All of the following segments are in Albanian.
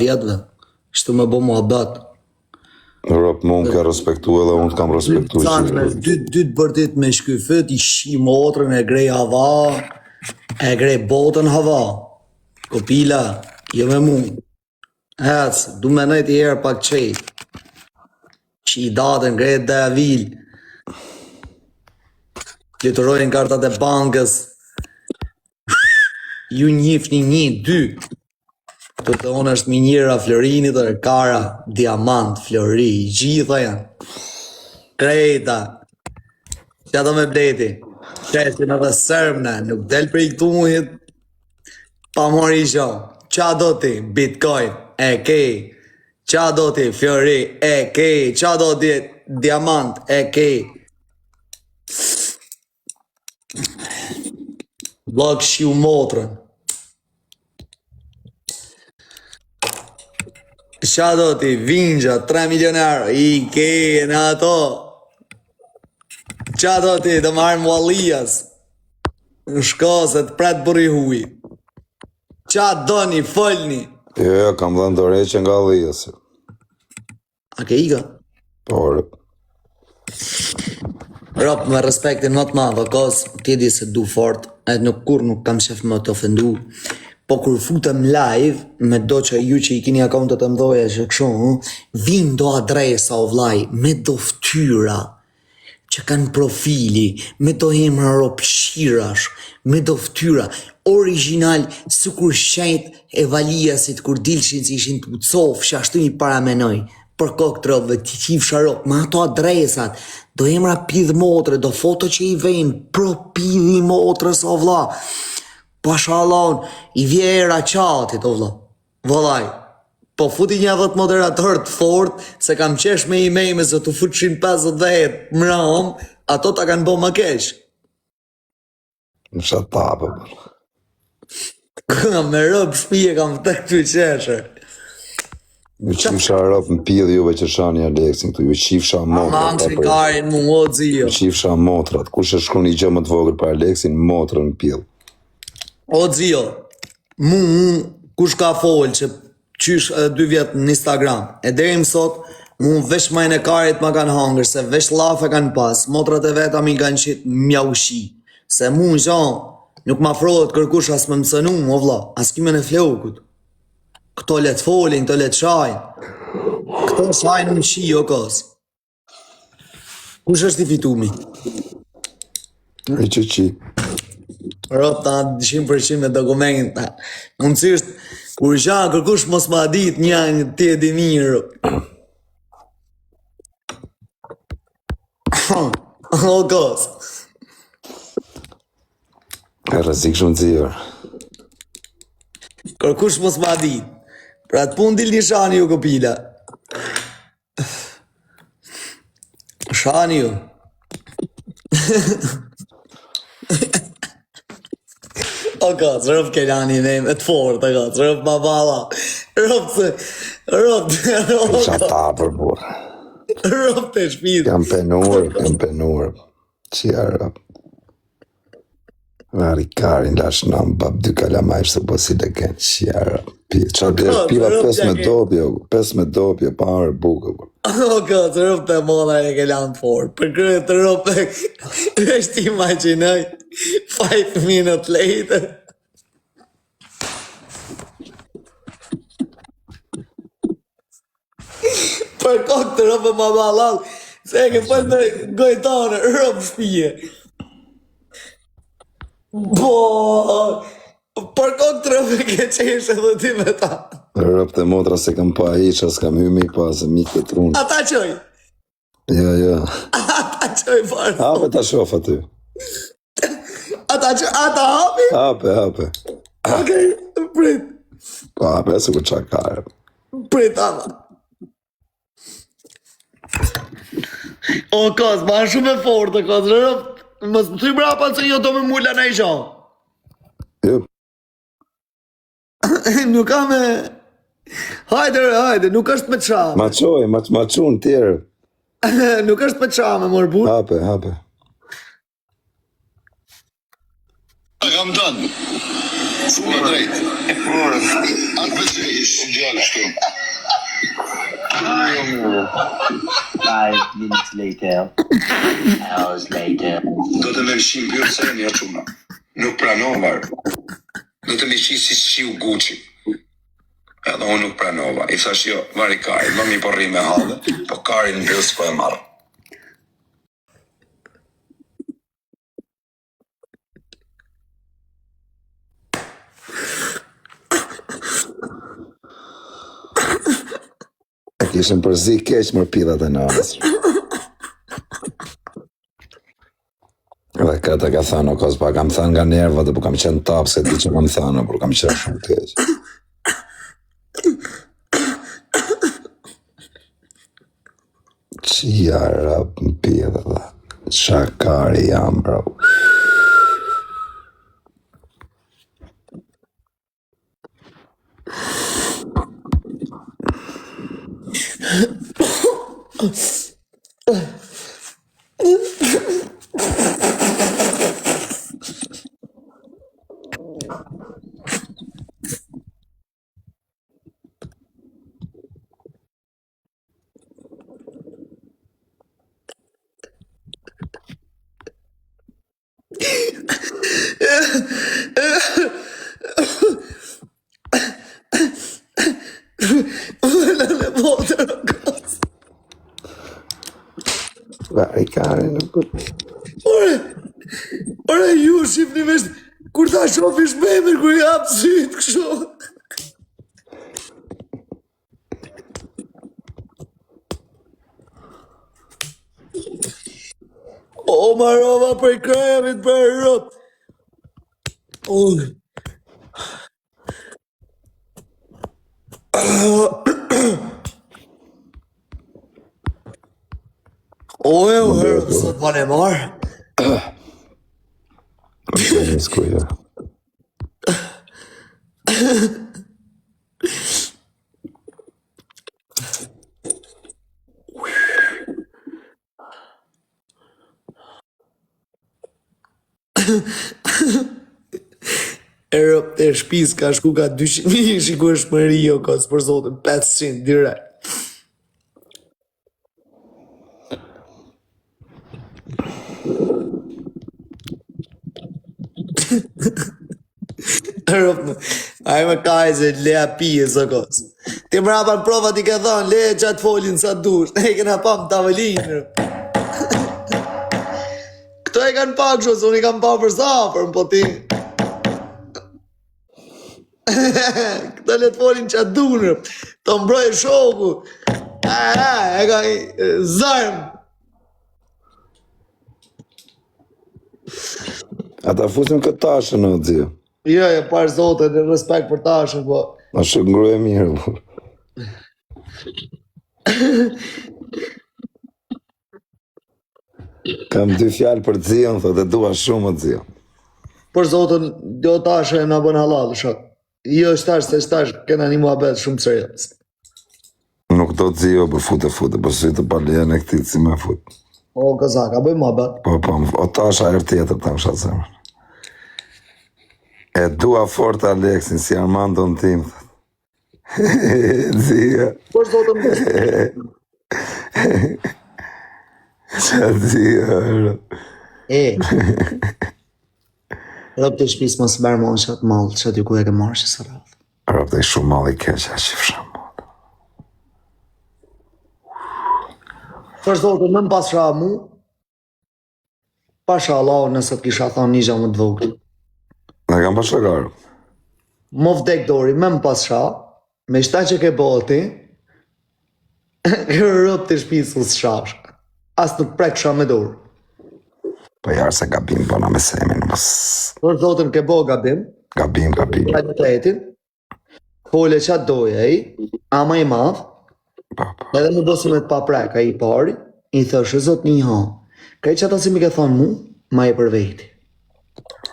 vjetëve, kështu me bo muhabet. Rob, mu më ke respektu edhe unë të kam respektu Canë me gjithë. dy dy të bërtit me shky fyt, i shi motrën e grej hava, e grej botën hava. Kopila, jo me mu. Ec, du me nejt i herë pak qejt. Që i datën, grej dhe avil. Fluturojnë kartat e bankës. Ju njifni një, dy. Të të onë është minjera Florinit, dhe kara, diamant, flori, gjitha janë. Krejta. Qa do me bleti? Qesin edhe sërmne, nuk del prej këtuhit, pa mori gjo. Qa do ti? Bitcoin, e ke. Qa do ti? Flori, e ke. Qa do ti? Diamant, e ke. Vllak shiu motrën. Qa do ti, vinxha, 3 milion euro, i ke në ato. Qa do ti, do marrë muallias. Në shko se të pret burri huj. Qa doni, folni. Jo, jo, kam dhënë dorëheqje nga Alliasi. A ke ika? Por, Rob, me respektin më të madh, o kos, ti e di se du fort, edhe nuk kur nuk kam qef më të ofendu. Po kur futem live, me do që ju që i keni akauntet e mdhoja që kështu, ëh, vin do adresa o vllai, me do ftyra që kanë profili, me do emra ropshirash, me do ftyra, origjinal, sikur shenjt e valiasit kur dilshin si ishin të cof, që ashtu i paramenoj, për kokë të robëve, ti qifsha rob, me ato adresat, do emra pidh motre, do foto që i vejnë, pro pidhi motrës, o vlla, pasha Allahun, i vje era qatit, o vlla. Vëllai, po futi një dhet moderator të fort, se kam qesh me i mejme se të futshin 50 mram, ato ta kanë bo më keq. Në shatapë, për. Kam me rob shpije, kam të këtu qeshe. Ju qifsha rob në pidh juve që shani Aleksin këtu, ju qifsha motrat. Aman që karin mu, o zio. Ju qifsha motrat. Kush e shkruan një gjë më të vogël për Aleksin, motrën në pidh. O zio, mu, mu kush ka fol që qysh edhe dy vjet në Instagram, e deri më sot, mu veç majën e karit ma kanë hangër, se veç llafe kanë pas, motrat e veta mi kanë qit mjaushi, se mu në gjo, nuk më afrohet kërkush as me më cënu, o vlla, as kimen e flokut. Këto le të folin, këto le të shajnë. Këto shajnë në shi, o kos. Kush është i fitumi? E që qi. Rob ta 100% me dokumenta. Mundësisht, kur gja, kërkush mos ma dit një një ti e di mirë. O kos. E rrezikshëm nxjerr. Kërkush mos ma dit. Për atë punë dilni shani ju kopila. Shani ju. O ka, rob kelani me me të fort, o ka, rob ma balla. Rob se, rob, rob, Isha për burr. rob të shpit. Jam penuar, jam penuar. Qia rob. Vari karin, lash nam, bab dy kalamaj së po si legen, qia rob. Pi, qa bjesh, Kot, piva rob pes me gjake. dopjo, pes me dopjo, pa arë bukë. po. O ka, rob të molla e kelan të fort. Për krye të rob, është imagjinoj, five minute later. Për kokë të robë ma ballall, se e ke pas në gojtane, rob shpije. Po, për kokë të robë ke qesh edhe ti me ta. Rob të motra se kam pa hiç, as kam hymi pa, se mi të trunë. Ata qoj, Jo, jo. ata qoj farë. Hape ta shof aty. Ata qoj, ata hapi? Hape, hape. Okej, prit, Po hape, se ku qa ka. rob. prit ama. O, kos, ma shumë e fortë, kos, rob, mos më thyj mbrapa se jo do me mula në i gjo. Jo, nuk ka me... Hajde, hajde, nuk është me qa. ma qoj, ma, ma qun tjerë. nuk është me qa me mor burr. Hape, hape. A kam thënë. Fura drejt. Atë pëlqej, si djalë kështu. Five minutes later. Hours later. Do të më mshin mbyll sen jo çuna. Nuk pranova. Do të më qi si shiu Gucci. Edhe unë nuk pranova. I thash jo, vari karin, më mi po rri me halle, po karin mbyll s'po e marr. E kishin përzi keq më pidhat e nënës. Dhe këtë ka thënë, o kos, pa kam thënë nga nervat, po kam qenë tap, se di që kam thënë, por kam qenë shumë keq. Qia rap në pidhe dhe Shakari jam, bro. Vëllën e votër, o kos. Vari kari në për... Ore, ore, ju shifni vesh, kur ta shofish memër, kur i hap sytë kështu. O, marova për krajavit për rrot. O. O, e, o, e, sot pa ne marë. Skuja. E rëp e shpis ka shku ka 200.000 shikueshmëri o kos për zotin 500 direkt. Rëp më. Ai më kajze lea pije së kos. Ti mrapa në prova ti ke thonë, le që atë folin sa dush. Ne e kena pa në tavolinë. rëp. Këto e kanë pa kështu, se unë i kam pa për sa afër, po ti. Këto le të folin që duan. rëp. Të mbroj shoku. A, a, e ka i- zarm. A ta fusim këtë tashën, o dzio. Jo, jo, parë zotën, në respekt për tashën, po. A shë ngruje mirë, po. Kam dy fjalë për Zion, thotë, e dua shumë o Zion. Për zotën, do tashën e na bën halal, shok. Jo, shtash, se shtash, kena një muhabet shumë serioz. Nuk do Zio, për fute, fute, po sy të pa lejen e këtij si me fut. O, kazak, a bëj muhabet? Po, po, o tasha herë tjetër ta msha zemrën. E dua fort Aleksin, si Armandon tim, thotë. Zio, Për zotën, qa Zio, ro. e. Rob të shtëpisë mos merr më që atë mall, që aty ku e ke marrë që së radhë. Rob të shumë malli keq, a qifsha mot. Për zotën, më pas ra mu, pasha Allah nëse të kisha thonë një gjë më të vogël. Ne kam pa shakar. Më vdek dori, më më pas sha, me shta që ke boti, rob të shtëpisë u shash. As nuk prek sha me dorë. Po jarë se gabim bëna me semin, mos... Për zotën ke bo gabim, Gabim, gabim. realitetin, fole qa doje ai, ama i madh, Po, po. edhe më bosi me të paprek ai i pari, i thoshe zot një ha. Krejt që ata si mi ke thonë mu, ma e për veti.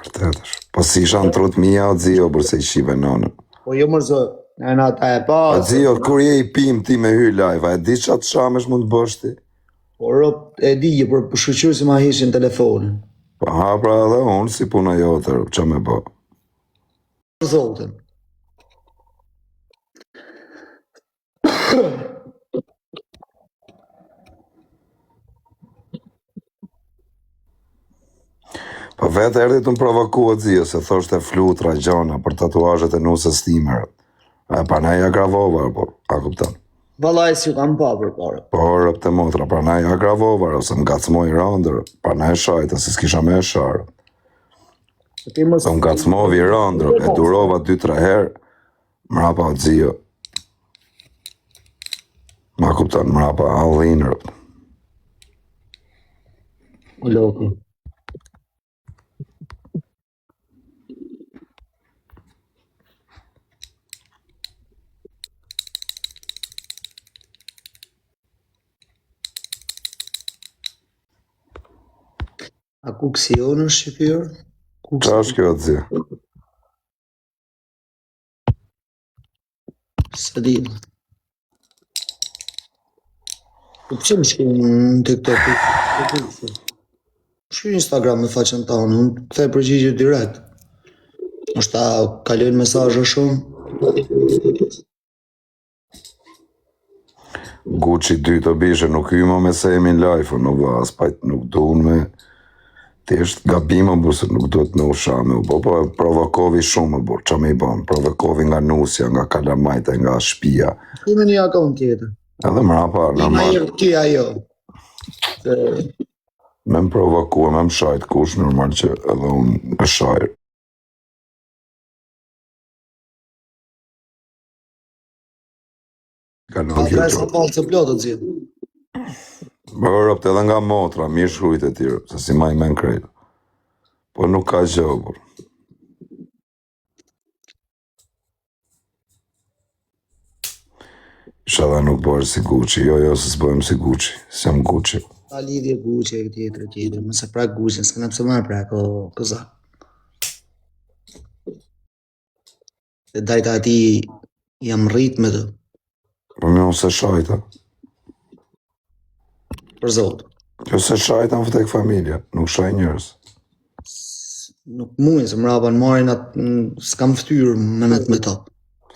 Vërtet është. Po si isha në trut mia o Zio, por se i shive nonën. Po jo mërzo, e na ta e pa, O Zio, kur je i pim ti me hy live, a e di çfarë të shamesh mund të bësh ti? po rob e di, por po shyqyr se ma hishin telefonin. Po ha pra edhe unë si puna jote, rob, ç'a me bë. Zotin. Po vetë erdhi të më provoku Zio, se thoshte flutra gjona për tatuazhet e nuses time. E prandaj ja gravova, po, a kupton? Vallai s'ju kam pa përpara. Po, rob të motra, prandaj ja gravova, ose më ngacmoi rëndë, prandaj e shajta, se s'kisha me e sharë. Po ti mos Po më ngacmovi rëndë, e durova 2-3 herë, mrapa o Zio. Ma kupton, mrapa allin, rob. O loko. A Kuksi jo në Shqipëri? Kuksi. Qa është kjo Zio? S'e di. Po pse më shkruan në TikTok? Shkruaj në Instagram në faqen tonë, unë kthej përgjigje direkt. Është ta kalojnë mesazhe shumë. Gucci 2 të bishe, nuk hyj më me Semin live, nuk vë, as pa nuk duan me Thjesht gabim o burr, se nuk duhet me u sha me u bo, po e provokovi shumë o burr, ça me i bon, provokovi nga nusja, nga kalamajte, nga shpia. Ti me një akaunt tjetër. Edhe mrapa, Ti ma normal, jep ti ajo. Se me më provoku, me më shajt kush, normal që edhe unë e shaj. Kalon ka kjo tre sa gjë. palë të plotë të gjithë. Po robt edhe nga motra, mirë shkrujt e tjerë, se si ma i men krejt. Po nuk ka gjë, o burr. Isha dhe nuk bëhesh si Gucci, jo, jo, se s'bëhem si Gucci, s'jam Gucci. Pa lidhje Gucci e tjetër tjetër, mos e prak Gucci, s'ka pse më e prak o këza. Se dajta ati jam rrit me të, Po më unë se shajta. për zot. Jo se shajta në vdek familja, nuk shaj njerëz. Nuk mujnë se mrapa në marrin atë, s'kam fytyrë me net me to.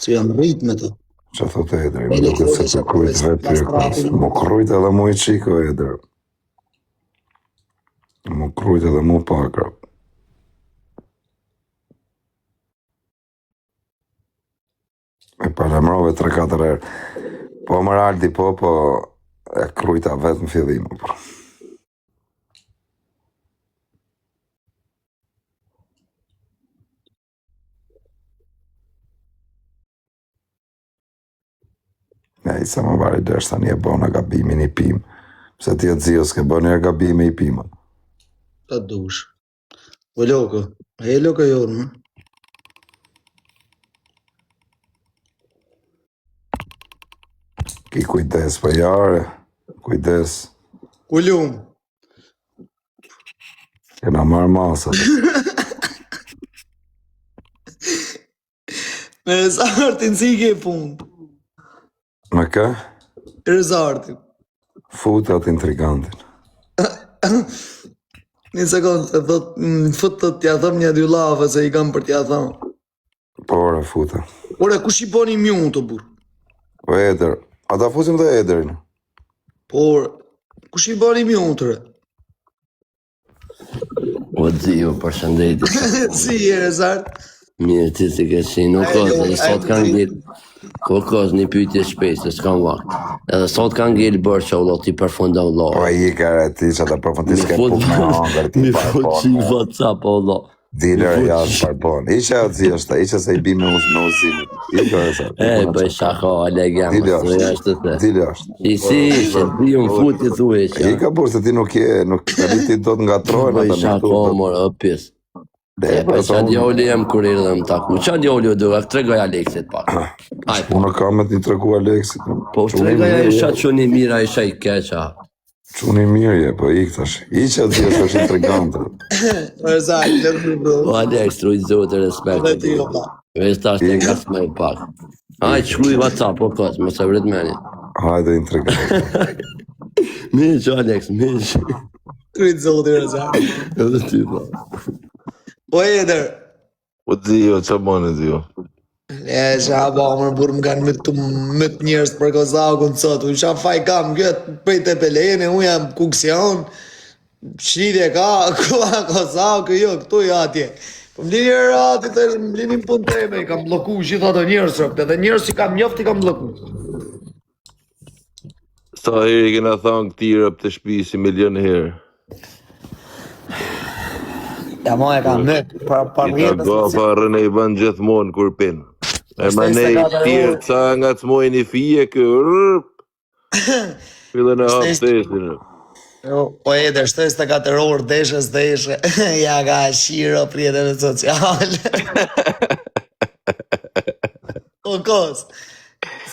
Se jam rrit me to. Që thot Edri, më Edhe duket se thotë të që krujt po vetë ty, kastratin. Mu krujt edhe mu i qiko, Eder. Mu krujt edhe mu pak, rob. E palamrove 3-4 herë. Po Moraldi, po, po, e krujta vetë në fillim. Po. Ne, i sa më vari desh, tani e bona gabimin i pim. Pse ti e zio, s'ke bërë njerë gabime i pima. Ta dush. O loko, e loko jonë, më. Ki kujdes, po jare, kujdes. Ku lum? Kena marrë masat. Me Rezartin si i ke punë? Me kë? Rezartin. Fut atë intrigantin. Një sekond, se thot, më fut të t'ja thëm një dy llafë se i kam për t'ja thënë. Po, ore, fute. Ore, kush i boni mute të burr? O Eder, a ta fusim dhe Ederin? Por, kush i boni mute re? O Zio, përshëndetje. si je Rezart? Mirë ti si ke qenë, nuk E, ka, jo, se e, sot kanë ti- ngel. Ko ka një pyetje shpejt, se s'kam vakt. Edhe sot kanë ngel bërë që vëlla ti përfundon Po vëlla. i ka re ti që ta përfund ti Mi s'ke fut puk me hangër ti mi pa fut bon. qik WhatsApp o vëlla. Mi Diler fut jashtë par bon. Isha atë zi është, isha se i bi me us me uzimit. I ka re sa. E, bëj shaka, alegja, Dil mos jashtë. jashtë të the. Dil jashtë. I si ishe, di unë futi thuaj I që. ka burr se ti nuk je, nuk tani ti do të ngatrohen Bëj ata në këtu. shaka, do- mor, o pis. E, E, po, po, sa qa unë, djali jam kur erdhëm taku. Qa djali o duke, tregoj Aleksit pak. Aj, unë kam me t'i tregu Aleksit. po Çuni tregoj mirë ai je. isha çuni mirë, ai isha i keq, a. Çuni mirë je, po ik tash. Iqa zi është është intrigant. Rezart, love you bro. O Alex, ruj zotë, respekt. Dhe ti, o vlla. Veç tash të Ik. ngasmoj pak. Aj, shkruj WhatsApp, o kos, mos e vrit menin. Hajde intrigant. Mirë që Alex, mirë që. Kryt zoti Rezart. Edhe ty, po. O Eder. Po Zio, ça bën Zio? E, qa ba, mër burrë më kanë me të me të njerëz për kozakun sot, unë qa faj kam, këtë prej Tepelene, unë jam kuksion, ç'lidhje ka, ku a kozaku, jo, këtu jo atje. Po më lini rati, të më lini në punë teme, i kam blloku gjithë ato njerëz, robt, edhe njerëz që kam njoft i kam blloku. Sa herë i kena thonë këtij rob të shtëpisë si milion herë. Ja mo e kam me, për, për I ta rrjetës gafa rënë i bën gjithmonë kur pin. E Është ma ne 24 tjerë orë. ca nga të mojnë i fije kë rrp, fillon e hap Është testin. Jo, po edhe është 24 orë deshe s'deshe, ja ka shiro për rrjeteve sociale. O kos,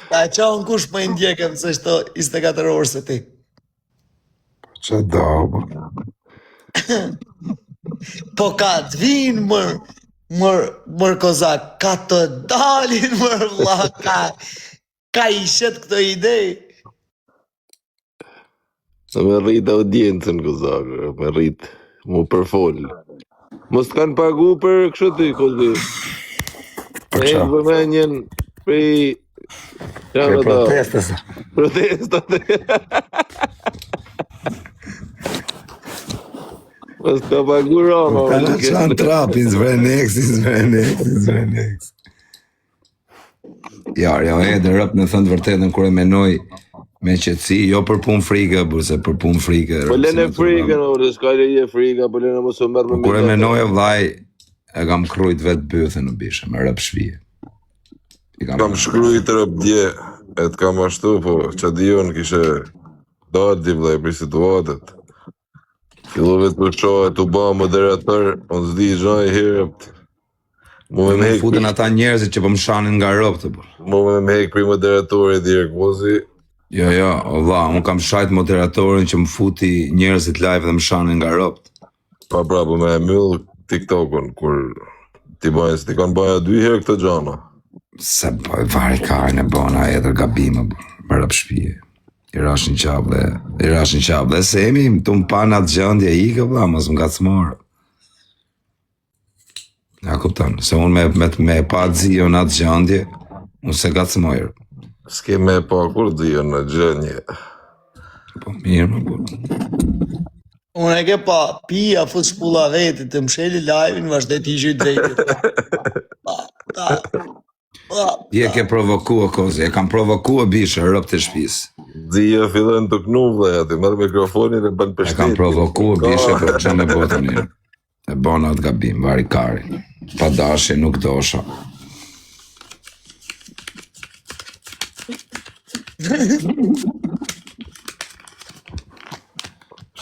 s'ta qonë kush më i ndjekëm se shto 24 orë se ti. Qa da, po? Po ka të vinë mër, mër, mër kozak, ka të dalin mër vlla, ka, ka i shet këto ide. Se me rrit audiencën, kozak, me rrit, mu përfol. Mos të kanë pagu për kështu ty, kozi. Për Me qa? hek vëmendjen prej Prej janë ato protestës. protestat. Mos të ka pagu Rama, Po më kanë duket. qanë trapin, zvreneksin, zvreneksin, zvreneksin. Ja, ja, edhe rëp me thënë të vërtetën kur e menoj me qetësi, jo për punë frike, por se për punë frike, Po rëp si lënë në të frikën, ore, s'ka leje frika, po lënë mos u merr Po me kur e mitat. menoj e vllai, e kam krujt vetë bythën në bishë, me rëp shvije. I kam Kam shkrujt rëp dje, e të kam ashtu, po që di unë kishe dalë di vllai për situatat. Fillove të shoh të bë moderator, unë s'di gjë i herë. Mu me Më më hek, futën ata njerëzit që po më shanin nga rëptë, po. mu me më hek për moderatorit direkt, mozi. Jo, jo, o vlla, unë kam shajt moderatorin që më futi njerëzit live dhe më shanin nga rëpt. Pa pra, po me e myll TikTokun kur ti bëjnë, se ti kanë bëjë dy herë këtë gjana. Se po e vari karin e bona edhe gabime, po, më rëp shpije. I rash në qafë dhe, i rash në qafë dhe semi, tu më pa në atë gjendje ikë, vlla, mos më ngacmor. Ja kupton, se unë me, me, me pa zio në atë gjendje, unë se ngacmoj. S'ke me pa kur dhjo në gjendje. Po mirë, më burr. Unë e ke pa, pija, fut shpulla vetit, të msheli live-in, vazhdoj t'i gjyj drejtit. Pa, pa, pa, Ti e ke provokua kozi, e kam provokua bishë, rëp të shtëpisë. Dhjo fillon të knu vllai aty, merr mikrofonin e bën E kam pështet. provokua bishë, po ç'a me bë tani. E bona atë gabim, vari karin. Pa dashje nuk dosha.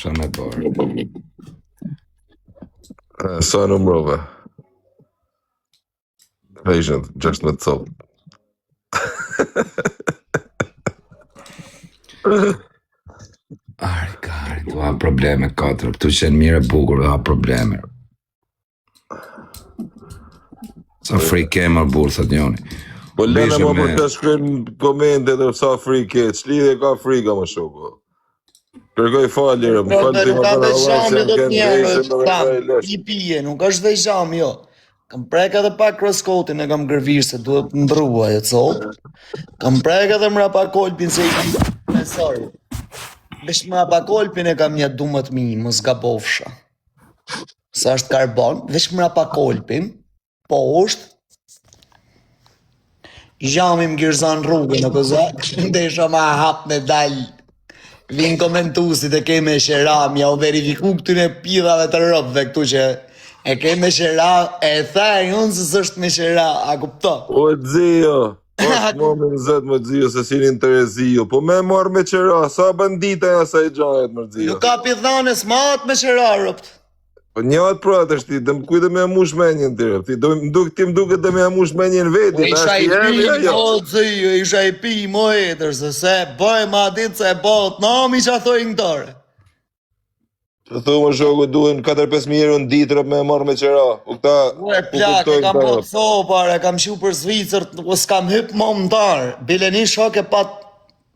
Sa me bërë. E, Sa numrove? Patient, 16 copë. Ari, kari, tu ha probleme katër, tu qenë mirë e bukur, ha probleme. Sa frikë ke më burr, thot njoni. Po lënë Bishe më për me- të shkruajnë komente dhe sa frikë ke, ç'lidhje ka frika më shoku. Kërkoj falje, më Po, fal dhe ti nuk më ka bërë dhe Allah se zhami jam do të kënë njerë, drejtë, më tam, kërkoj lesh. i pije, nuk është dhe zhami, jo. Kam prek edhe pak kroskotin e kam gërvish se duhet ndrua ajo copë. Kam prek edhe mrapa kolpin se i me sorry. Veç mrapa kolpin e kam një 12.000, mos gabofsha. Sa është karbon, veç mrapa kolpin, poshtë, Jami më girzan rrugën, o këza, ndesha ma hap me dal. Vin komentuesit e ke me shera, mja u verifiku këtyre pidhave të rëpëve këtu që e ke me shera, e tha e unë se s'është me shera, a kupto? O Zio, o më më zët më Zio se si një interesi po me marr me qera, sa bandita e asaj gjajet më Zio. Nuk ka pidhane s'mat me shera rëpt. Po një atë pra tash ti, dëm kujt do më mush mendjen ti, ti do më duk ti më duket do më mush mendjen Po vetit, isha tash i ti pi, jemi ajo. o zio, isha i pi, mo etër, se se bëj ma ditë se e bëhet nami që a thojnë këtore. Të thu më shoku duhen 4-5 mijë euro në ditë rëp me e marr me qera. U këta Ue, u plak, e kuptojnë kam këta. bo të sopar, e kam shu për Zvicër, po s'kam hyp më mëtar. Bile një shok e pat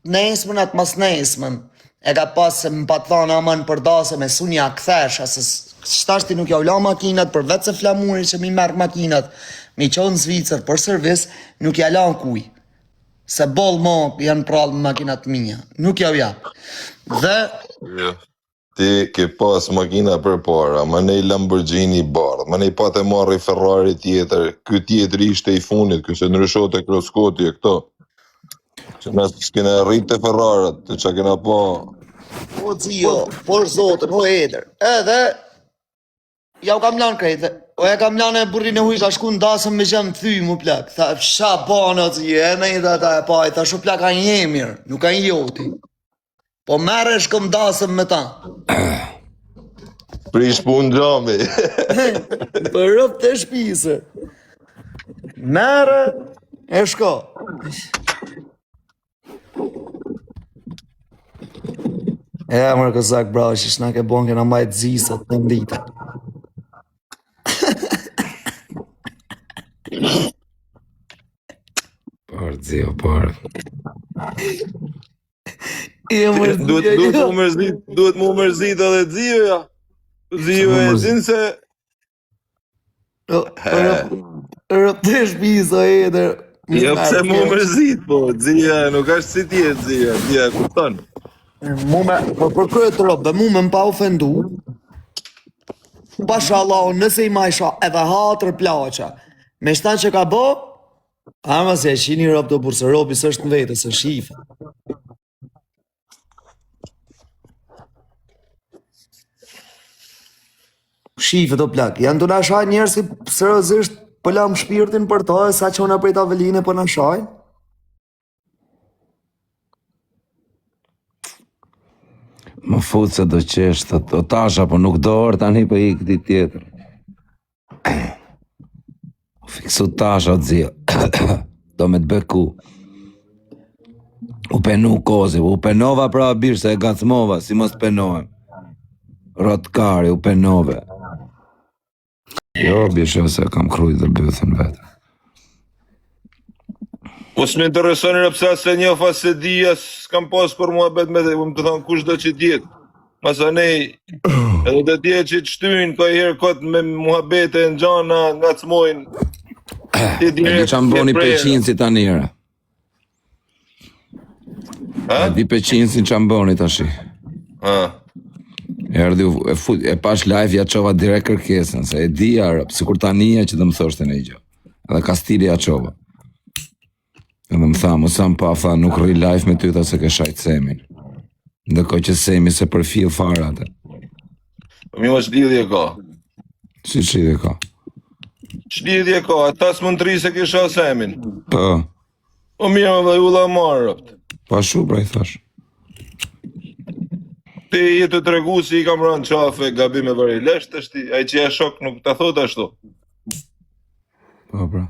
nesmën atë mas nesmën. E ka pas se më pat thonë aman për dase me sunja kthesha se s- Shtashti nuk jau la makinat, përveç se flamuri që mi merr makinat, mi qon në Zvicër për servis, nuk ja la kuj. Se boll mo janë prallë me makinat mia, nuk jau jap. Dhe Jo. Ti ke pas makina përpara, më nej Lamborghini i bardhë, më nej pate marrë Ferrari tjetër, ky tjetri ishte i fundit, ky se ndryshote kroskoti e këto. Që na s'kena arrit te Ferrarat, të ça kena pa. Po zio, por zotën, o eder. Edhe Ja u kam lanë krejt, o ja kam lanë e burrin e huj, ka shku në dasëm me gjem thy mu plak. Tha, sha bano ti, e me i dha ta e pa, i tha shu plak a një mirë, nuk a një joti. Po merre e shkom dasëm me ta. Prish punë xhami. Për robt e shpisë. Merre e shko. E, mërë kozak, bravo, që shna ke bon, kena majtë zi sot të ndita. Por, zio, por. E, mërë, Duhet duhet mu mërzit, duhet mu mërzit edhe zio ja. Zio e din se Robt e shpisë, o eder. Jo pse mu mërzit, po, zia nuk është si ti e zia, zia e kupton. Mu me, po për krye të rob, dhe mu me më pa ofendu, pasha Allahu, nëse i majsha edhe hatër plaqa, me shta që ka bo, ama se e shini rob të burë, se robi s'është në vete, se shife. Shife do plak, janë të na shajnë njerëz si seriozisht po lam shpirtin për to e sa çona prej tavoline po na shajnë. Më fut se do qesh, thot, o tasha, po nuk do orë tani po i këti tjetër. U fiksu tasha, o zio. do me të beku. U penu kozi, u penova pra bir se e gacmova, si mos të penohem. Rotkari, u penove. Jo, bishe se kam krujt dhe bythën vetë. Po s'më intereson re pse as e njoh as e di as s'kam pas për muhabet me të, më të thonë kush do që t'jetë. Masanej, edhe të tjerë që të shtyjnë ka herë kot me muhabete në gjana ngacmojnë. Ti E di direkt ça më je boni prerë. Peqinci tani re. Ha? E di Peqincin ça më boni tashi. Ha. Erdhi e fut, e pash live ja çova direkt kërkesën, se e dija, re, sikur tani që do më thoshte një gjë. Edhe Kastili ja çova. Edhe më tha, mos sa më pa, tha, nuk rri live me ty, tha se ke shajt Semin. Ndërkohë që Semi se përfill fare atë. Po mi ç'lidhje ka. Si ç'lidhje ka? Ç'lidhje ka, ata s'mund të rri se ke sha Semin. Po. Po mirë, më vëllai, ulla marrë, robt. Po ashtu pra i thash. Ti je të tregu si i kam rënë qafe, gabim e bëri. Lesh të shti, ai që e shok nuk ta thot ashtu. Po pra.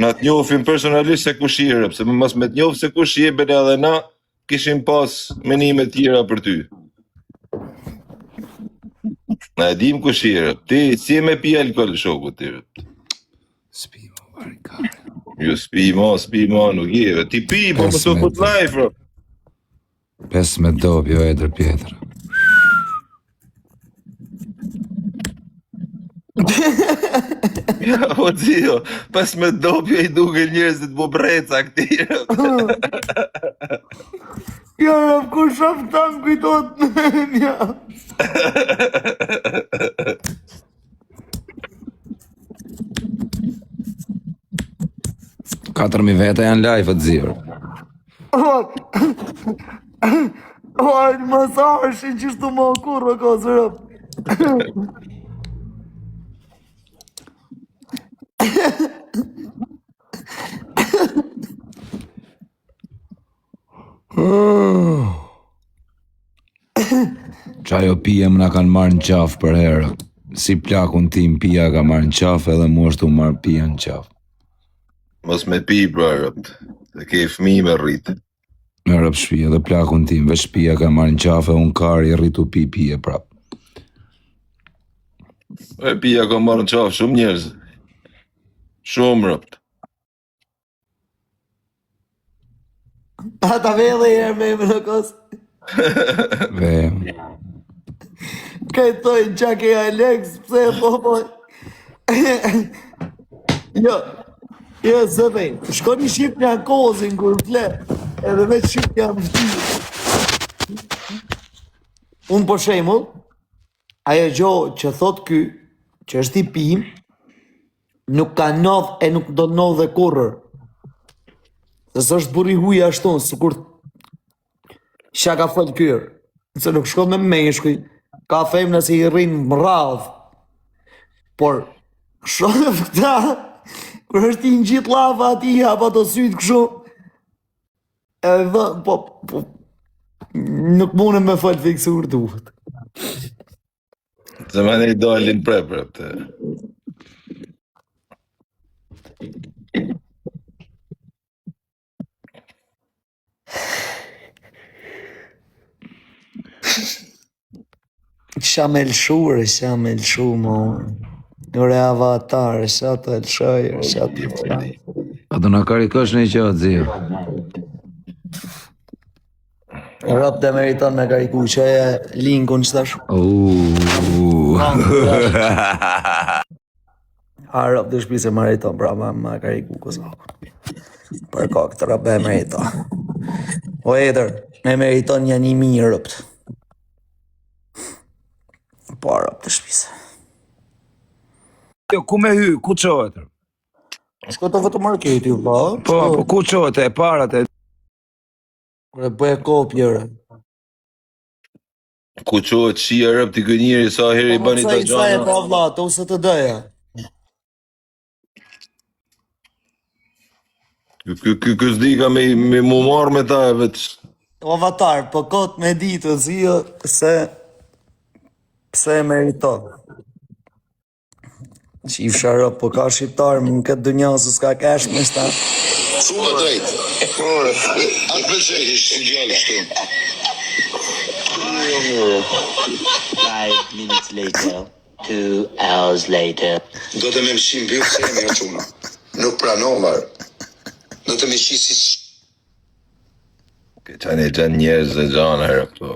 Na të njohim personalisht se kush je, pse më mos me të njoh se kush je, bele edhe na kishim pas menime tjera për ty. Na e dim kush je, ti si je me pi alkool shoku ti. S'pi mo vari kare. Jo s'pi mo, s'pi mo, nuk je. Ti pi, po mos u fut live, bro. 5 me dobi o Edër Pjetër. Ja, o zio, pas me dopjo i duke njerëzit bubreca këtij. Jo, rob, kur shoh këta më kujtohet mendja. 4.000 veta janë live atë zirë. O, ai më sa është qështu më kurrë ka zërëp. Qajo pije më na kanë marrë në qafë për herë. Si plakun tim pija ka marrë në qafë edhe mu është u marrë pija në qafë. Mos me pi, bro, robt. Se ke fëmijë me rrit. Me rëp shpija dhe plakun tim, veç pija ka marrë në qafë e unë kari i rritu pi pije prap. E pija ka marrë në qafë shumë njerëz. Shumë robt. A ta ve edhe herë me emrin o kos? Ve. Ka i thojnë qa ke Alex, pse po po. jo, jo, zë vej. Shkoni shqip një kozin kur fle, edhe veç shqip jam vëti. Unë për shembull, ajo gjo që thot ky, që është i pim, nuk ka ndodh e nuk do ndodh dhe kurrë. Se s'është burri huj ashtu, sikur Qa ka fol kyrë? Se nuk shkon me meshkuj, ka femna se i rrinë më radhë. Por, shoh këta, kur është i ngjit llava ati, hap ato sytë kështu, edhe, po, po, nuk mundem me fol fiksur duhet. Se më ne i dalin pre pre të. Qa me lëshu, qa me lëshu, mo. Ore avatar, qa të lëshoj, qa të lëshoj. A do na karikosh në që atë zio? Rob të meriton me kariku, që e linkun që tash. Uuuu. A rob të shpi se meriton, pra ma, ma kariku kozaku. Për kokë të rob e meriton. O etër, me meriton një një mirë robt. Po rob të shpisë. Jo, ku me hy, ku çohet? Shko të vetëm marketi, vlla. Po, po ku çohet e para te Kur e bëje kopje, re. Ku çohet shia rëp ti ky njeri sa herë i Po bani sa ta i sa e gjana. pa vlla, të ose të dëja. Ky ky ky ky s'di ka me me mu marr me ta veç. O avatar, po kot me ditë zio se pse e meriton. Qifsha rob, po ka shqiptar në këtë dynja se s'ka kesh me shta. Shumë e drejtë. A të pëlqej si djalë kështu. Five minutes later, two hours later. Do të me mshi mbyll semi o çuna. Nuk pranova. Do të më shi si Këta ne gjanë njerëz e gjana herë këto.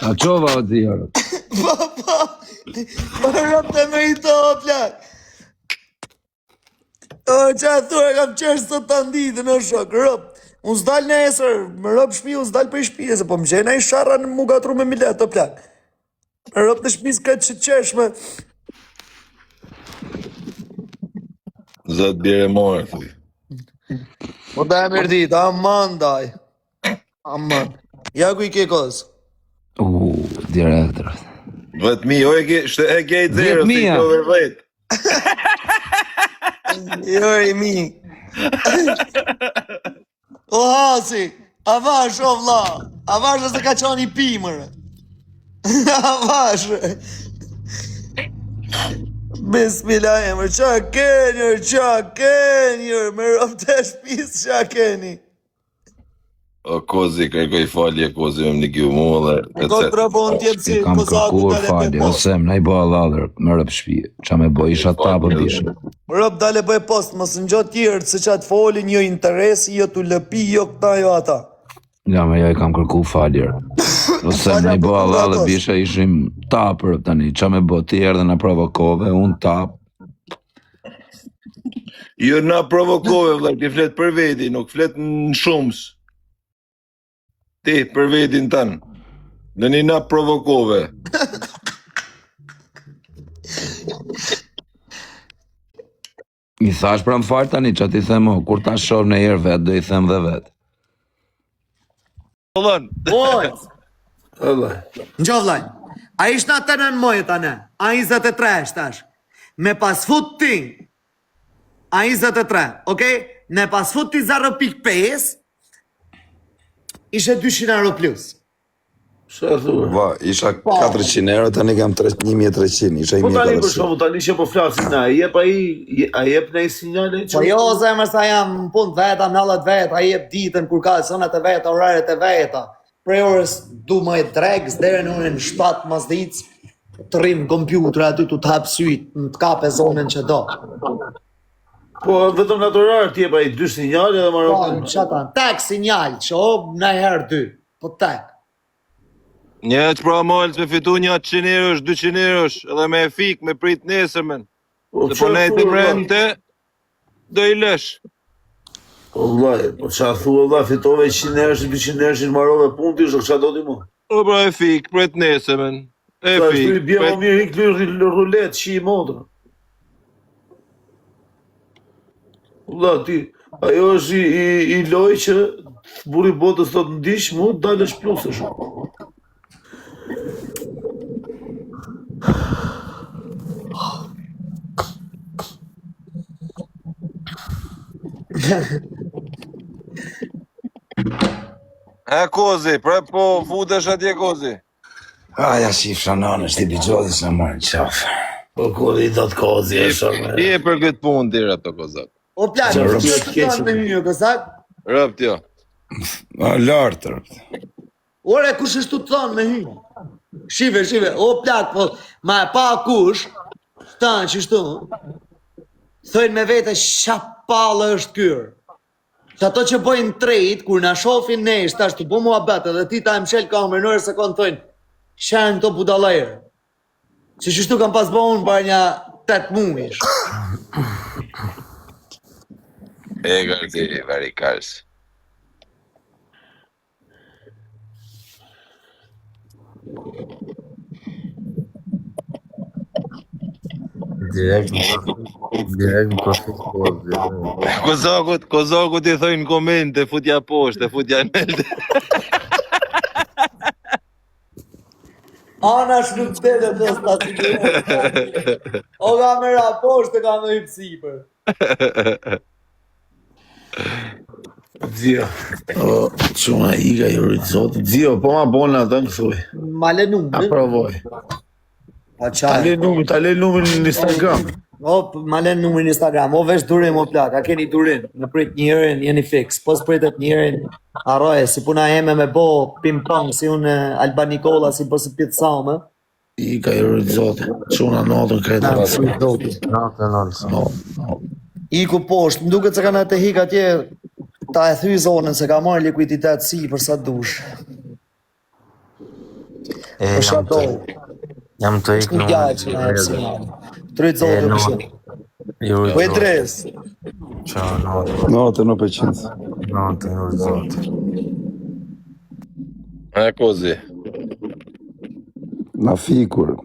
A çova o zio? Po, po, po rob të merito, o plak. O, qa thua, kam qesh sot të nditën, o shok, rob. Unë s'dal nesër, më rob shpi, unë s'dal për shpi, se po më gjena i sharra në mu gatru me milet, o plak. Më rob të shpisë këtë që qeshme. Zot bjere marr thuj. Po da e mirë ditë, aman daj. Aman. Ja ku i ke koz? U, direktor. 10000, o e ke, shte e ke i zero, si 10.000. do dhe 10. Jo, i mi. O hasi, avash o vlla. Avash se ka qenë i pimër. Avash. Bismillah, emër, qa keni, or, qa keni, or, me rob të shpis, qa keni. O Kozi, kërkoj falje Kozi me më një mua dhe E kontra po unë tjetë si I kam kozaku kërkuar dale bëj falje, post. ose më i bëha lalër, më rëp shtëpi. Qa me bë, isha tapë bisha. Rob dale bëj post, mos ngjo tjerë se qa të folin, jo interesi, jo t'u lëpi, jo këta, jo ata. Ja, me jo i kam kërku falje. Ose Falja më i po bëha të lalër atos. bisha, ishim tapër tani. Qa me bë, ti erdhe na provokove, unë tap. Jo na provokove vëlla, ti flet për veti, nuk flet në shumës. Ti për vetin tën. Në një na provokove. I thash pra më fal tani, qa ti them, o, kur ta shoh në herë vet, do i them dhe vet. Vëllon. Oj! Ngjo vllai. A ish na të nën moje tane? A 23 është tash. Me pas fut ti. A 23, okej? Me pas fut ti 0.5 ishe 200 euro plus. Sa thua? Va, isha 400 euro, tani kam 3 1300, isha Po tani për 1400. shembull tani që po flasim na, e jep ai, a jep ai sinjale Po jo, zemër sa jam në punë veta, në hallet veta, ai jep ditën kur ka sonat e veta, oraret e veta. Prej orës 12 drekës deri në orën 7 mas ditës. Të rrim në kompjuter aty tu të hap syt, në të kape zonën që do. Po vetëm në atë orar ti jep ai dy sinjale dhe mbaron. Po, në qata, tek sinjal, që o, në herë dy, po tek. Një që pra molë me fitu një 100 eurosh, 200 eurosh, edhe me e fik, me prit nesërmen. Po Se po çfarë nejtë thua, vlla? mrente, do i lësh. Po vllai, po çfarë thua vlla, fitove 100 eurosh, 200 eurosh, mbarove punë ti, çfarë do ti më? O pra e fik, prit nesërmen. E Sa ashtu i fik, bie më prit. mirë ik luj rulet, shi i motra. Vlla ti, ajo është i, i, i lojë që burri botës thotë ndiq mu, dalësh plus është. E kozi, pre po futesh atje kozi. A, ja shifsha nanën, është i bixhozit s'na marrë në qafë. Po kozi i thot kozi, Ti është shumë. ti e për këtë punë ti rëp të kozak. O plak, Qa kush rëp? është të thonë me hyjë, kozak? Rëp jo. A, lartë, rëp. Ore, kush është të thonë me hyjë? Shive, shive, o plak, po, ma e pa kush, shtanë që shtu, thojnë me vete, qa pallë është kyrë. Që ato që bëjnë trade, kur na shohin ne, tash të bo muhabet edhe ti ta e mshel kamerën në sekond thojnë, qa janë këto budallajrë. Se qështu kam pas bo unë para një 8 muajsh. E gërti, very kars. Direkt në direkt në profit kozi. Kozakut, kozakut i thojnë komente, futja poshtë, futja nelt. Anash nuk del të s'ta siguroj. O kamera poshtë ka me hypë sipër. Zio. O, çuna ika ju rrit zoti. Zio, po ma bon atë më thuj. Ma le Ta numrin. provoj. Pa Ta qaj. le numrin, ta le numrin në Instagram. O, p- ma le numrin në Instagram. O, vesh durim, o plak. A keni durim? Në prit njërin, jeni fix. Po s'pritet njërin, harroje, si puna eme me bo ping-pong, si unë Alba Nikolla, si bo si pizza me. Ika ju rrit zoti. Çuna natën krejt. Na, rrit zoti. Natën olsa. No, no. Iku poshtë, më duket se kanë atë hik atje, ta e thy zonën se ka marrë likuiditet si për sa dush. E Po jam shato, të jam të ik është një në djalë që na jep sinjal. Tryt E zotin no, kështu. ju rrit Po zoti. Idris, Ciao, natën. Natën, o pëqinës. Natën ju rrit zoti. E kozi. Na fikur.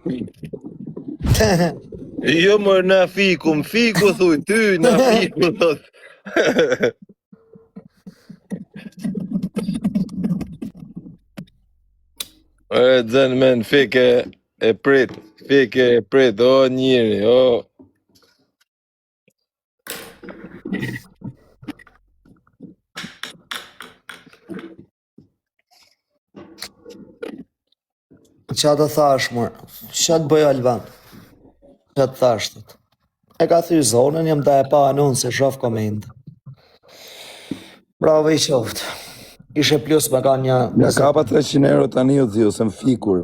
Jo mër na fiku, më fiku thuj, ty na fiku thot. E zën men fike e prit, fike e prit, o njeri, o. qa të thash mër? Qa të bëj Alban? Qa të thash thot? E ka thy zonën, jam ta e pa anun se shof komente. Bravo i qoftë. Ishe plus me ka një... Ja kapa 300 euro tani o zio, se më fikur.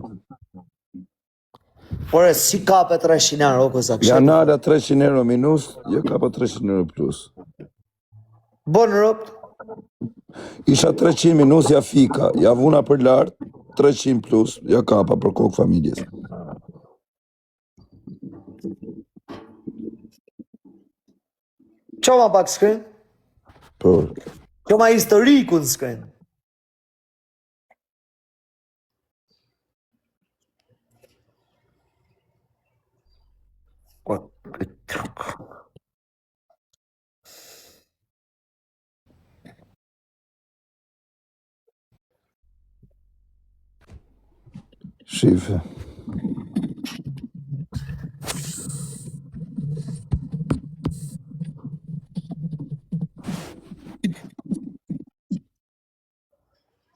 Por e si kape 300 euro, o kozak? Ja nala 300 euro minus, jo kapa 300 euro plus. Bon ropt, Isha 300 minus, ja fika. Ja vuna për lart, 300 plus, ja kapa për kokë familjes. Qoma pak screen? Po. Qoma historikun screen? Po, Shife.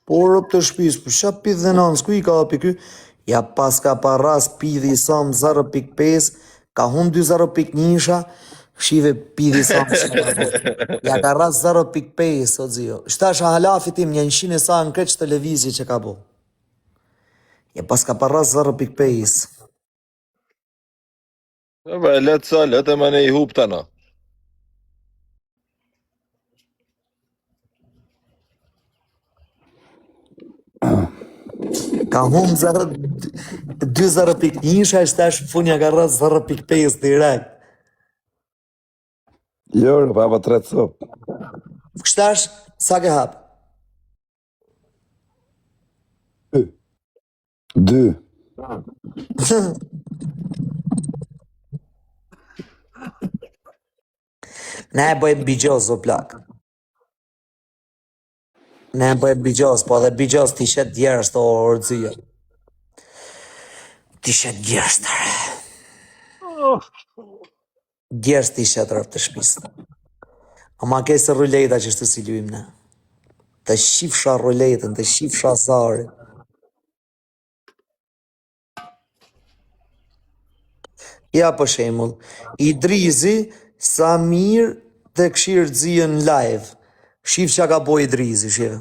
Po rob të shtëpisë, po ç'a pidh dhe nanë, ku i ka hapi ky? Ja paska paras pidhi sam 0.5, ka hum 2.0.1-sha, shive pidhi sam çka ka bo. Ja ka ras 0.5 o zio. Shtash hala fitim një 100 e sa në kreç të lëvizje që ka bo. Ja paska paras 0.5. Po, pra, le të sa, le të më ne i hup tana. Ka hum 0 2.1 është tash në fund ja ka rrë 0.5 direkt. Jo, pa pa tre cop. Kështash, sa ke hap? Dy. Ne e bëjmë bigjoz, o plak. Ne e bëjmë bigjoz, po edhe bigjoz ti shet djerës të orëzia. Ti shet djerës të re. Djerës ti shet rëp të shpisë. Ama ke se ruleta që shtu si lujmë ne. Të shifsha ruletën, të shifsha zarin. Ja për shembull, Idrizi sa mirë të këshirë xijën live. Shif çka ka bo Idrizi, shife.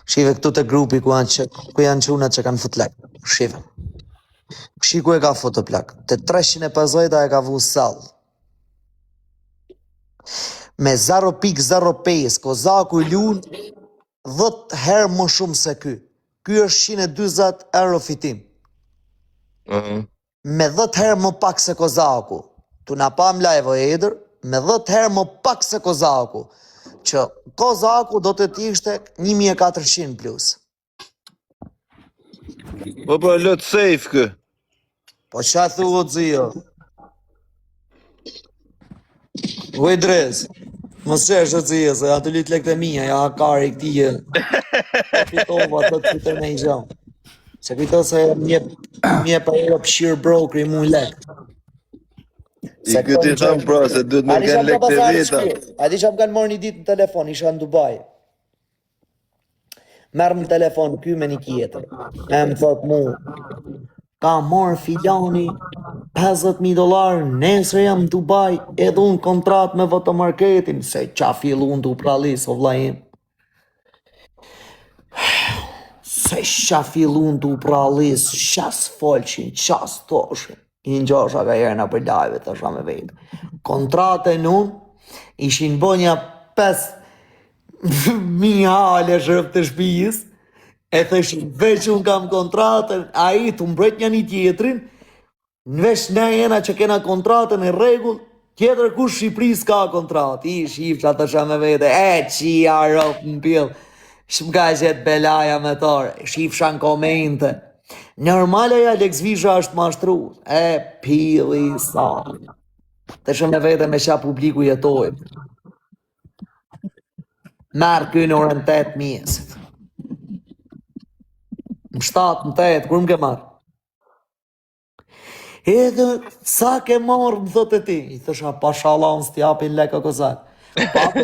Shife këtu te grupi ku janë që, ku janë çunat që kanë fut lek. Shife. Shi ku e ka fut të plak. Te 350 e ka vu sell. Me 0.05, Kozaku lun 10 herë më shumë se ky. Ky është 140 euro fitim. Mhm. Me 10 herë më pak se Kozaku. Tu na pam live o Edër, me 10 herë më pak se Kozaku. Që Kozaku do të ishte 1400 plus. Po po lët safe kë. Po qa thu o zio? O Idris, mos qesh o zio, se aty lut lekët e mia, ja hakari këtij. e. Po fitova, të të fitoj me i gjë. Se kujto se më jep më jep ajo pshir brokeri mu lek. I këti tham pra se duhet me A di kanë çfarë lekët e ka pasar veta. shpirt? A di çfarë më kanë marrë një ditë në telefon, isha në Dubai. Merr në telefon ky me një tjetër. E më thot mu, ka marrë filani 50.000 dollar, nesër jam në Dubai, edhe unë kontrat me VT Marketin, se qa fillun të u prallis, o vllai im. Se qa fillun të u prallis, qa s'folshin, qa s'thoshin. I ngjosha ka herë në për live, thosha me vetë. Kontratën unë, ishin bo një 5 mi hale shërëp të shpijës, e thëshin, veç unë kam kontratën, a i të mbrojt një një tjetrin, në veç ne jena që kena kontratën e rregull, tjetër kush Shqipërisë ka kontratë, i shifsha të me vete, e qia rop në pjell, shmë ka gjetë belaja me tore, shifsha në komente. Normale ja Alex Visha është mashtru, e pilli sa. Të shumë me vete me qa publiku jetojmë. Merë ky në orën 8 mjesit. Në 7, në 8, kur më ke marrë? Edhe sa ke marrë, më thotë ti. I thosha, pasha Allah, unë s't'i japin lek o kozak. Po aty,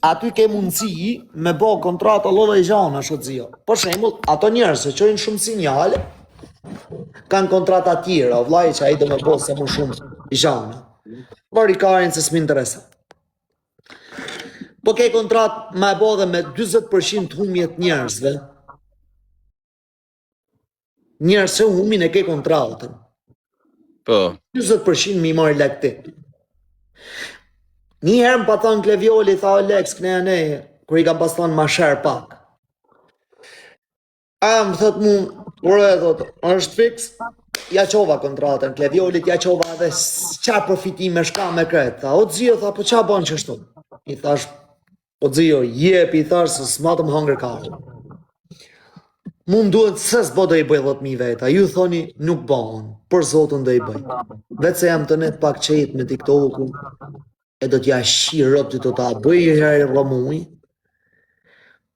aty ke mundësi me bo kontrata lloj gjana, shot zio. Për shembull, ato njerëz që çojnë shumë sinjale, kanë kontrata tjera, o vllai që ai do me bo se më shumë gjana. Vari karin se s'më intereson. Po ke kontrat me e bo dhe me 40% të humje të njerëzve. Njerëz që humin e ke kontratën. Po. 40% mi marrë lek ti. Një herë më pa thonë Klevioli, tha Alex, këne e neje, kur i kam pas thonë ma sherë pak. A më thot mu, ure, thot, është fiks, ja qova kontratën, Kleviolit ja qova edhe qa përfitime shka me kret. Tha, o zio, tha, po qa ban qështu? I thash, o zio, jep, i thash, se s'ma të më hangër kafë. Mu më duhet se s'bo do i bëj 10.000 veta, ju thoni nuk bëhen, për zotën do i bëj. Vetë se jam të net pak qetë me TikTokun, e do t'ja shi robt do ta bëj një herë rrëmuj.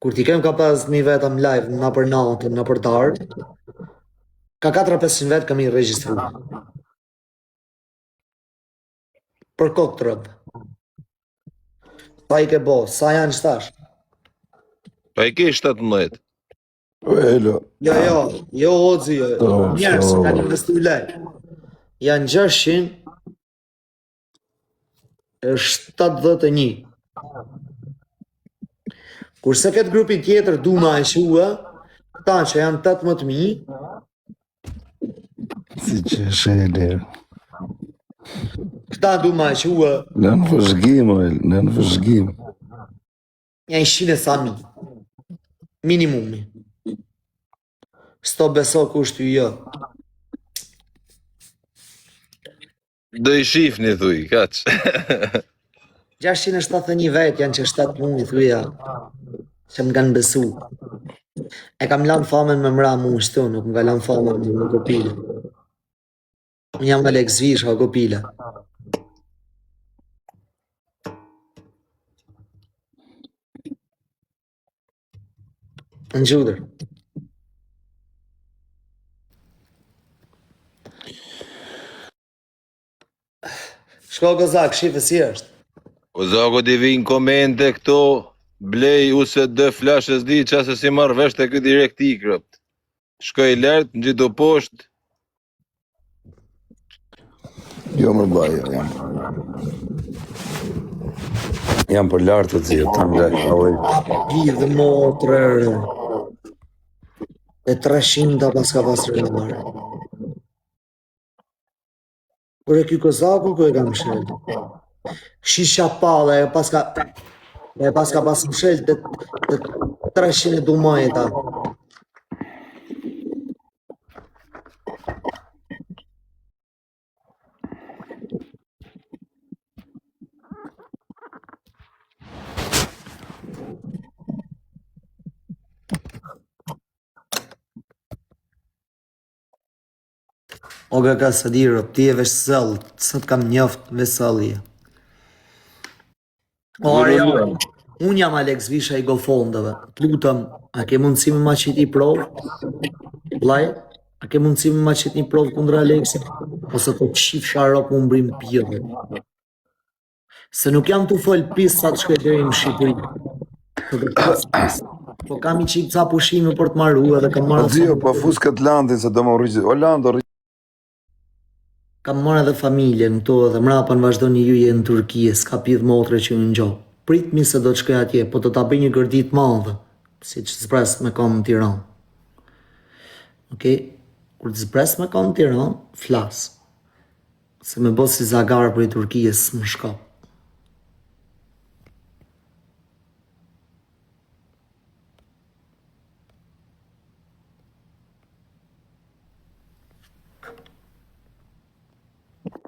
Kur t'i kem ka 5.000 veta në live, në për natën, në për darkë, ka 4-500 vetë kam i regjistru. Për kokë të rëbë. Sa i ke bo, sa janë shtash? Pa i ke 17. O, Elo. Jo, jo, jo, Ozi, jo. Po, Njerëz që po. kanë investu lek. Janë 671. Kurse këtë grupin tjetër du ma e shua, këta që janë 18.000, Si që shele. Këta du ma qua. Në në vëzhgim, o, në në vëzhgim. Janë 100 e sa mi. Minimumi. Sto beso kush ty jo. Do i shifni, thuj, kaq. 671 vet janë që 7 muaj thuja që më kanë besu. E kam lanë famën me mra mu shtu, nuk më ka lanë famën me më kopile. Unë jam Alex Visha, kopile. Në gjudër. Shko Gozak, shife si është. O Zago di vinë komente këto, blej USD flash s'di qa se si marrë vesh të ky direkt i krëpt. Shkoj lart, ngjitu poshtë. Jo më vllai, jo, jam. Jam për lart të zirë, të më lart, oj. Vidhë motrër. E 300 pas ka pas rëndar. Por e ky kozaku ku e kam mshel? Shisha palla e pas ka e pas ka pas mshel të, të 300 e dumajta. O ka së di rob, ti e vesh sell, sot kam njoft vesh sell je. O Arian, unë jam Alex Visha i GoFondeve. Të lutem, a ke mundësi me ma qit një provë? Vllai, a ke mundësi me ma qit një provë kundra Alexit? Ose të qifsha rob mu mbrim pjellë. Se nuk jam të fol pis sa të shkoj deri në Shqipëri. Po do të flas pis. Po kam i qik ca pushime për të maru edhe kam Po marrë zio, po fus këtë landin se do më rriqë. O Lando, rriqë. Kam marrë edhe familjen këto edhe mrapa në vazhdoni ju je në Turqi, s'ka pidh motre që ju ngjo. Pritmi se do të shkoj atje, po do ta bëj një gërdit madhe, siç zbres me kom në Tiranë. Okej? Kur të zbres me kom në Tiranë, flas. Se me bo si zagar prej Turkijes më shko.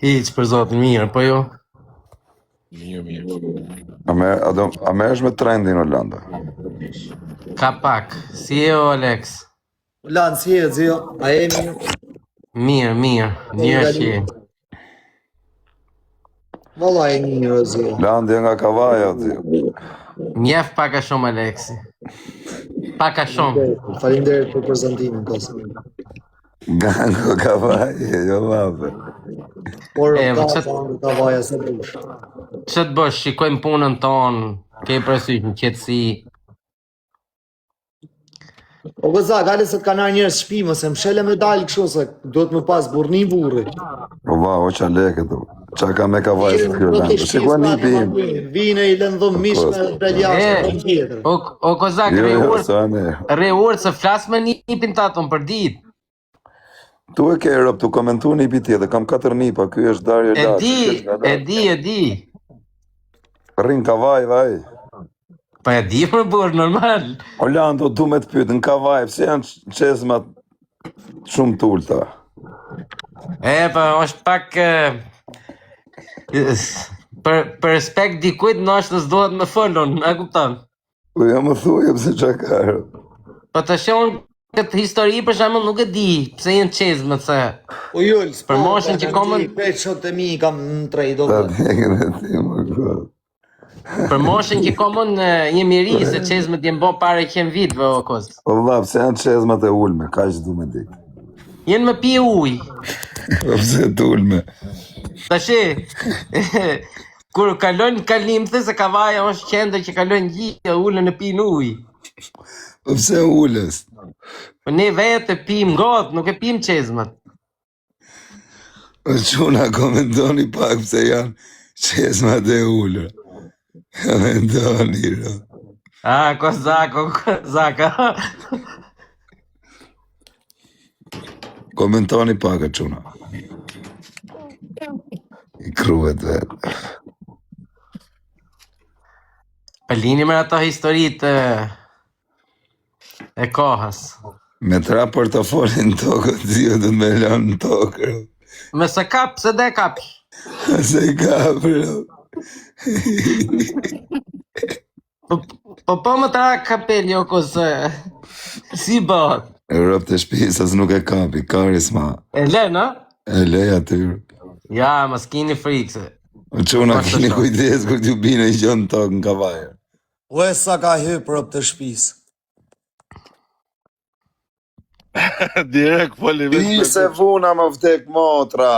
Hiç për zotin mirë, po jo. Mirë, mirë. A me, a do, a merresh me trendin o Lando? Ka pak. Si je o Alex? Lan, si je, zio? A je mirë? Mirë, mirë. Mirë që je. Valla e mirë, o zio. Landi nga Kavaja, o zio. Mjef pak a shumë Alexi. Pak a shumë. Faleminderit për prezantimin, Kos. Gango Kavaja, jo mafe. Por E, ka po çet- ka Kavaja se dush. Që të bësh, shikojmë punën tonë, ke parasysh në qetësi. O gëza, gale se të kanë ardhur njerëz shtëpi, mos e mshele me dal kështu se duhet më pas burrni burri. O va, o qa leke të. Qa ka me Kavaja se kjo Lando. Se ku nipi im? Vinë i lënë dhëm mish me del jashtë E, dhëm tjetër. O, o Kozak, Jo, rri jo, urt, sa ne. rri urt se flas me nipin tatën për ditë. Tu e ke rob, tu komentu nipi tjetër, kam katër nipa, ky është Dario E Laçi, di, ky është nga e Laçi. di, e di. Rrin Kavaj vaj. Po e di për burr, normal. O Lando, du me të pyet, në Kavaj, pse janë çezmat shumë të ulta? E, po është pak e, për për respekt dikujt ndoshta s'duhet me folun, e kupton? Po jo më thuaj pse çka ka. rob. Po të shoh këtë histori për shembull nuk e di pse janë çezmet se O Jul, për moshën që komën Krejt shokët e mi i kam në trade Ta o. djegën e ti më god. për moshën që komën jemi ri se çezmet janë bë para 100 vitëve o koz. O vlla, pse janë çezmat e ulme? Kaq du me ditë. Janë me pi ujë. Po pse të ulme? Tashi kur kalojnë kalim the se Kavaja është qendër që kalojnë gjithë ulën e pinë ujë. Po pse ulës? Po ne vetë e pim gotë, nuk e pim çezmet. O çuna komentoni pak pse janë çezmat e ulura. Komentoni ro. Ah, kozak, o kozak. Komentoni pak o çuna. I kruhet vetë. Pa lini me ato historitë e kohës. Me tra portofolin në tokë, zio do të me lanë në tokë. Me se kap, se dhe kap. Se kap, bro. Po po, po më tra kapeli o kose. Si bëhet? Europë të shtëpisë as nuk e kapi, karisma. E le, në? E le aty. Ja, mos kini frikë se. O çuna Po, keni të kujdes kur t'ju bine i gjë në tokë në kavajë. Ue sa ka hyp rob të shtëpisë. Direkt foli veç Se vuna më vdek motra.